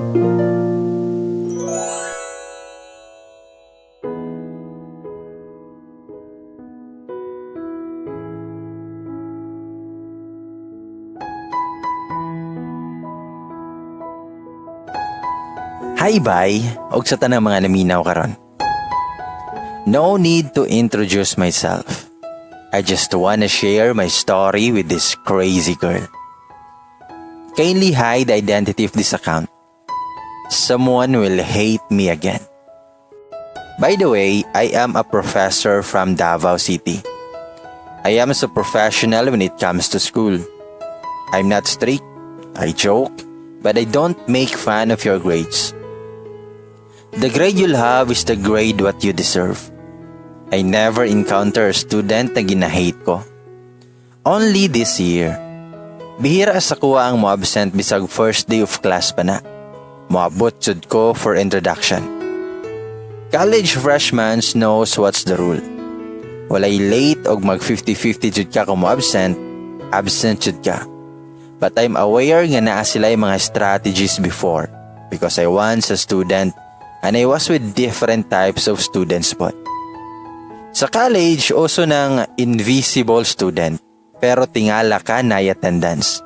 Hi bye, og sa tanang mga naminaw karon. No need to introduce myself. I just wanna share my story with this crazy girl. Kindly hide the identity of this account. Someone will hate me again. By the way, I am a professor from Davao City. I am so professional when it comes to school. I'm not strict, I joke, but I don't make fun of your grades. The grade you'll have is the grade what you deserve. I never encounter a student na ginahate ko. Only this year. Bihira sa kuha ang mo-absent bisag first day of class pa na. Moabot jud ko for introduction. College freshmen knows what's the rule. Walay late og mag 50-50 jud ka kung mo-absent, absent jud ka. But I'm aware nga naa sila yung mga strategies before because I once a student and I was with different types of students po. Sa college, uso ng invisible student pero tingala ka na attendance.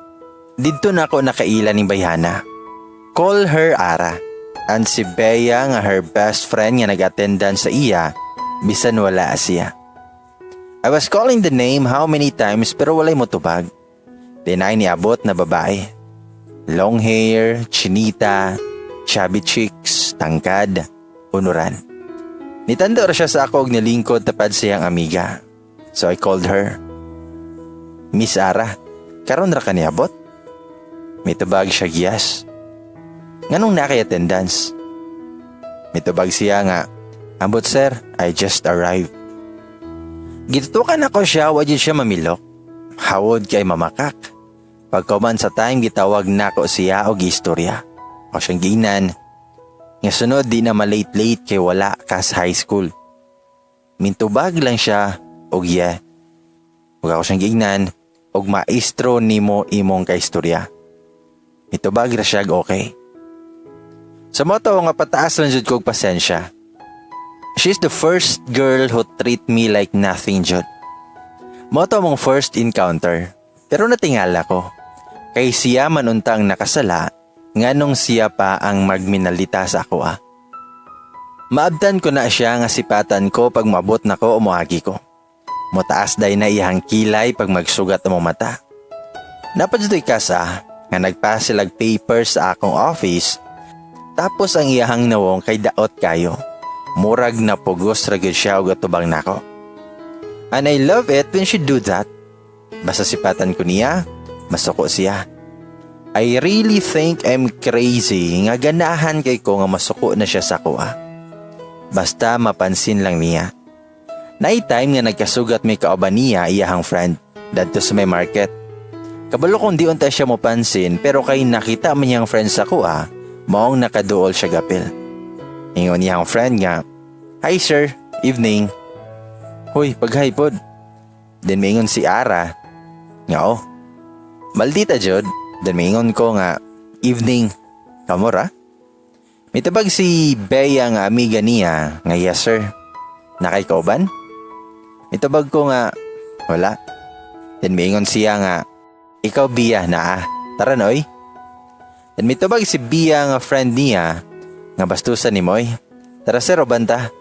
Didto na ako nakaila ning bayhana. Call her Ara. And si Bea nga her best friend nga nag-attendance sa iya, bisan wala siya. I was calling the name how many times pero walay motubag. Then niabot na babae. Long hair, chinita, chubby cheeks, tangkad, unuran. Nitando ra siya sa ako og nilingkod tapad siyang amiga. So I called her. "Miss Ara, karon ra ka niabot?" Mitubag siya, "Yes." "Nganong naa kay attendance?" Mitubag siya nga, "Ambot sir, I just arrived." Gitutukan ako siya, wa jud siya mamilok. Hawod kay mamakak. Pagkuman sa time, gitawag nako siya og istorya. Ako siyang giingnan nga sunod di na malate-late kay wala ka sa high school. Mintubag lang siya og "Yeah." Ug ako siyang giingnan og maestro nimo imong kaistorya. Mitubag ra siya og "Okay." Sa mao to nga pataas lang jud kog pasensya. She's the first girl who treat me like nothing jud. Mao to among first encounter. Pero natingala ko. Kay siya man untang nakasala, nganong siya pa ang magminalita sa ako ah. Maabtan ko na siya nga sipatan ko pag maabot na ko o moagi ko. Motaas day na iyang kilay pag magsugat ang mata. Napadyoy kasa nga nagpasilag papers sa akong office, tapos ang iyahang nawong kay daot kayo. Murag na pugos ra gyud siya og atubang nako. And I love it when she do that. Basta sipatan ko niya, masuko siya. I really think I'm crazy nga ganahan kay ko nga masuko na siya sa kuha. Basta mapansin lang niya. Naay time nga nagkasugat may kauban niya, iyahang friend, dadto sa may market. Kabalo kung di unta siya mopansin, pero kay nakita man niyang friend sa kuha, maong nakaduol siya gapil. Ingon niyang friend nga, "Hi sir, evening." "Hoy, pag-hi pod." Then maingon si Ara, nga, "Oh, maldita jud." Then maingon ko nga, "Evening, kamora?" Mitubag si Bea nga amiga niya nga, "Yes sir, naa kay kauban?" Mitubag ko nga, "Wala." Then maingon siya nga, "Ikaw Bea naa, tara noy." Then mitubag si Bea nga friend niya nga, "Bastusan ni Moy. Tara sir, banta."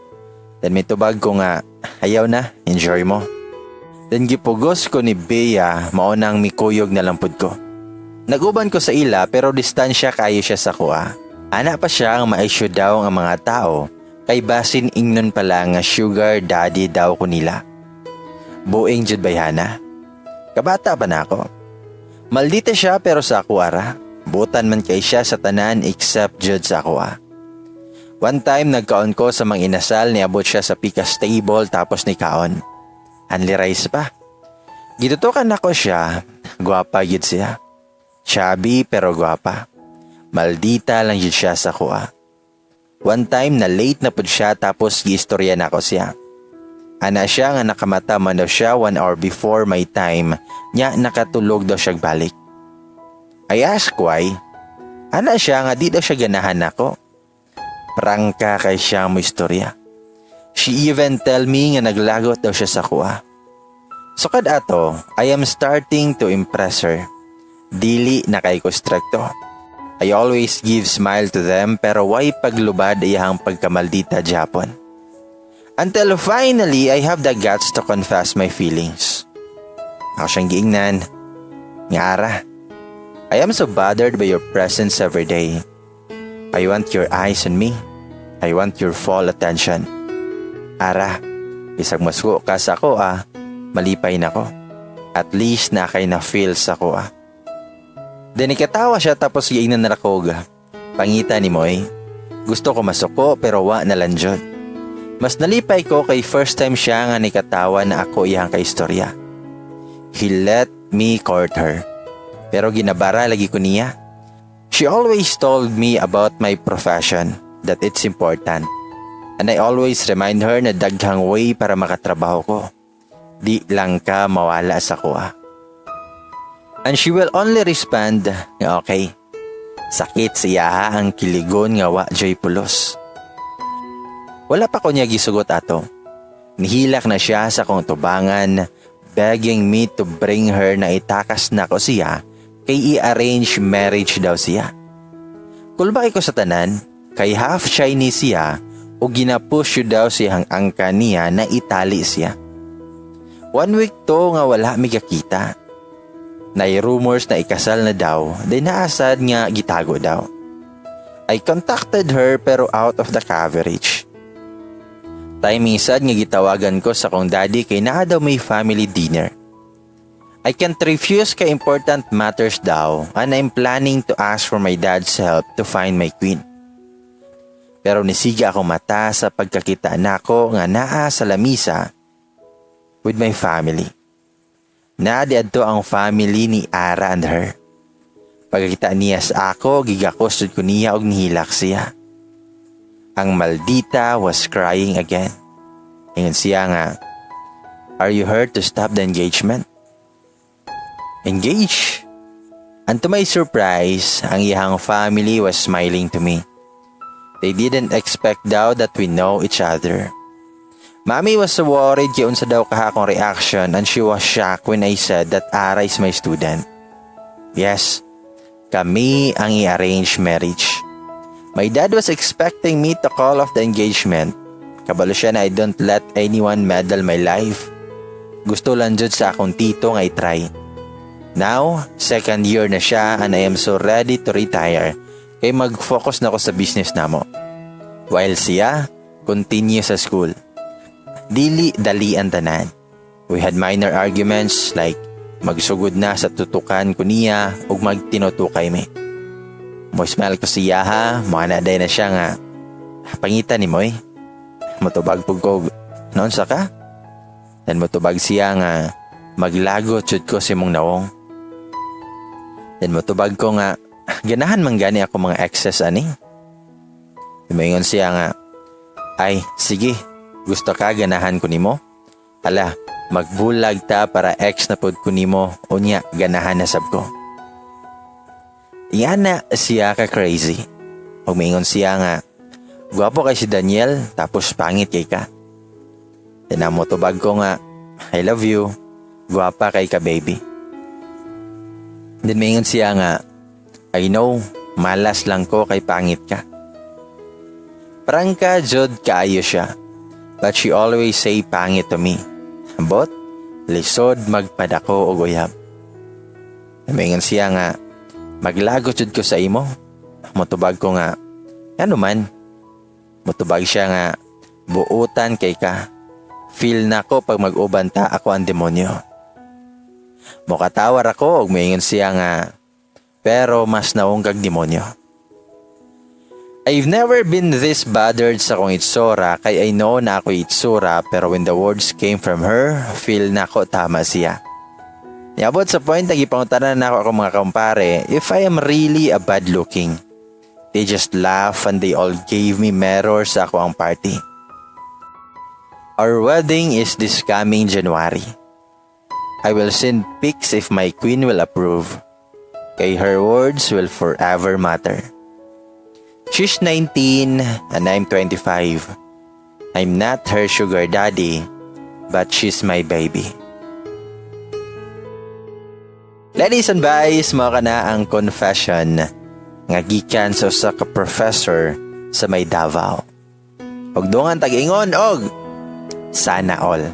Then mitubag ko nga, "Ayaw na, enjoy mo." Then gipugos ko ni Bea, mao nang mikuyog na lang pud ko. Naguban ko sa ila pero distansya kayo siya sa kuha. Ana pa siya ang ma-issue daw ang mga tao kay basin ingnon pala nga sugar daddy daw ko nila. Buing jud bayhana. Kabata pa na ako. Maldita siya pero sa ako ara. Butan man kay siya sa tanan except jud sa ako ah. One time nagkaon ko sa Mang Inasal, niabot siya sa pikas table tapos ni kaon. Only rice pa. Gitutukan nako siya, gwapa gyud siya. Chubby pero gwapa. Maldita lang yun siya sa kuha. One time na late na pud siya tapos giistorya na ako siya. Ana siya nga nakamata man daw siya 1 hour before my time nya, nakatulog daw siya balik. I ask why. Ana siya nga di daw siya ganahan nako. Prangka kay siya mo istorya. She even tell me nga naglagot daw siya sa akoa. Sukad ato, I am starting to impress her. Dili na kay ko strikto. I always give smile to them pero way paglubad iyang pagkamaldita Japon. Until finally, I have the guts to confess my feelings. Ako siyang giingnan nga, "Ara, I am so bothered by your presence every day. I want your eyes on me. I want your full attention. Ara, bisag masuko ka sa ako ah, malipay na ko. At least na kay na feel sa ko ah." Then ikatawa siya tapos giingnan na ko, "Pangita ni mo eh. Gusto ko masuko pero wa na lang jud." Mas nalipay ko kay first time siya nga nikatawa na ako iyang kaistorya. He let me court her. Pero ginabara lagi ko niya. She always told me about my profession, that it's important. And I always remind her na daghang way para makatrabaho ko. Di lang ka mawala sa kuha. And she will only respond nga okay. Sakit siya ang kiligon nga wa joy pulos. Wala pa ko niya gisugot ato. Nihilak na siya sa akong tubangan, begging me to bring her na itakas na ko siya kay i-arrange marriage daw siya. Kulba ko sa tanan, kay half Chinese siya o ginapush daw siyang angka niya na itali siya. One week to nga wala mi kakita. Nay rumors na ikasal na daw, then naasad nga gitago daw. I contacted her pero out of the coverage. Timing sad nga gitawagan ko sa kong daddy kay naa daw may family dinner. I can't refuse kay important matters daw and I'm planning to ask for my dad's help to find my queen. Pero nisiga akong mata sa pagkakita nako nga naa sa lamisa with my family. Naa diadto ang family ni Ara and her. Pagkakita niya sa ako, gigakos jud ko niya og nihilak siya. Ang maldita was crying again. Ingon siya nga, "Are you here to stop the engagement?" Engage? And to my surprise, ang iyang family was smiling to me. They didn't expect daw that we know each other. Mommy was so worried kay unsa daw kaha akong reaction and she was shocked when I said that Ara is my student. Yes, kami ang i-arrange marriage. My dad was expecting me to call off the engagement. Kabalo siya na I don't let anyone meddle my life. Gusto lang jud sa akong tito nga i-try. Now, second year na siya and I am so ready to retire kay mag-focus na ako sa business namo. While siya, continue sa school. Dili dali ang tanan. We had minor arguments like magsugod na sa tutukan ko niya ug magtinutukay mi. Mo smile ko siya ha, mga na na siya nga, "Pangita ni mo eh." Motubag pug ko, "Noon sa ka?" Then motubag siya nga, "Maglagot jud ko sa imong nawong." Then motubag ko nga, "Ganahan man gani ako mga exes ani." Moingon siya nga, "Ay, sige, gusto ka ganahan ko nimo? Hala, magbulag ta para ex na pod ko nimo, unya ganahan na sab ko." Yan na siya ka crazy. Ug moingon siya nga, "Gwapo kay si Daniel, tapos pangit kay ka." Then motubag ko nga, "I love you, gwapa kay ka, baby." Then moingon siya nga, "I know, malas lang ko kay pangit ka." Prangka jud kaayo siya. But she always say pangit to me. But, lisod magpadako og uyab. Moingon siya nga, "Maglagot jud ko sa imo." Motubag ko nga, "Ano man?" Motubag siya nga, "Buutan kay ka. Feel na ko pag mag-uban ta, ako ang demonyo." Mokatawar ako ug moingon siya nga, "Pero mas nawong kag demonyo." I've never been this bothered sa akong itsura kay I know na ako itsura, pero when the words came from her, feel na ko tama siya. Niabot sa point na gipangutanan na ako akong mga kumpare if I am really a bad looking. They just laugh and they all gave me mirrors sa ako ang party. Our wedding is this coming January. I will send pics if my queen will approve. Kay her words will forever matter. She's 19 and I'm 25. I'm not her sugar daddy, but she's my baby. Ladies and guys, mao kana ang confession nga gikan sa usa ka professor sa may Davao. Og dungan tag-ingon og sana all.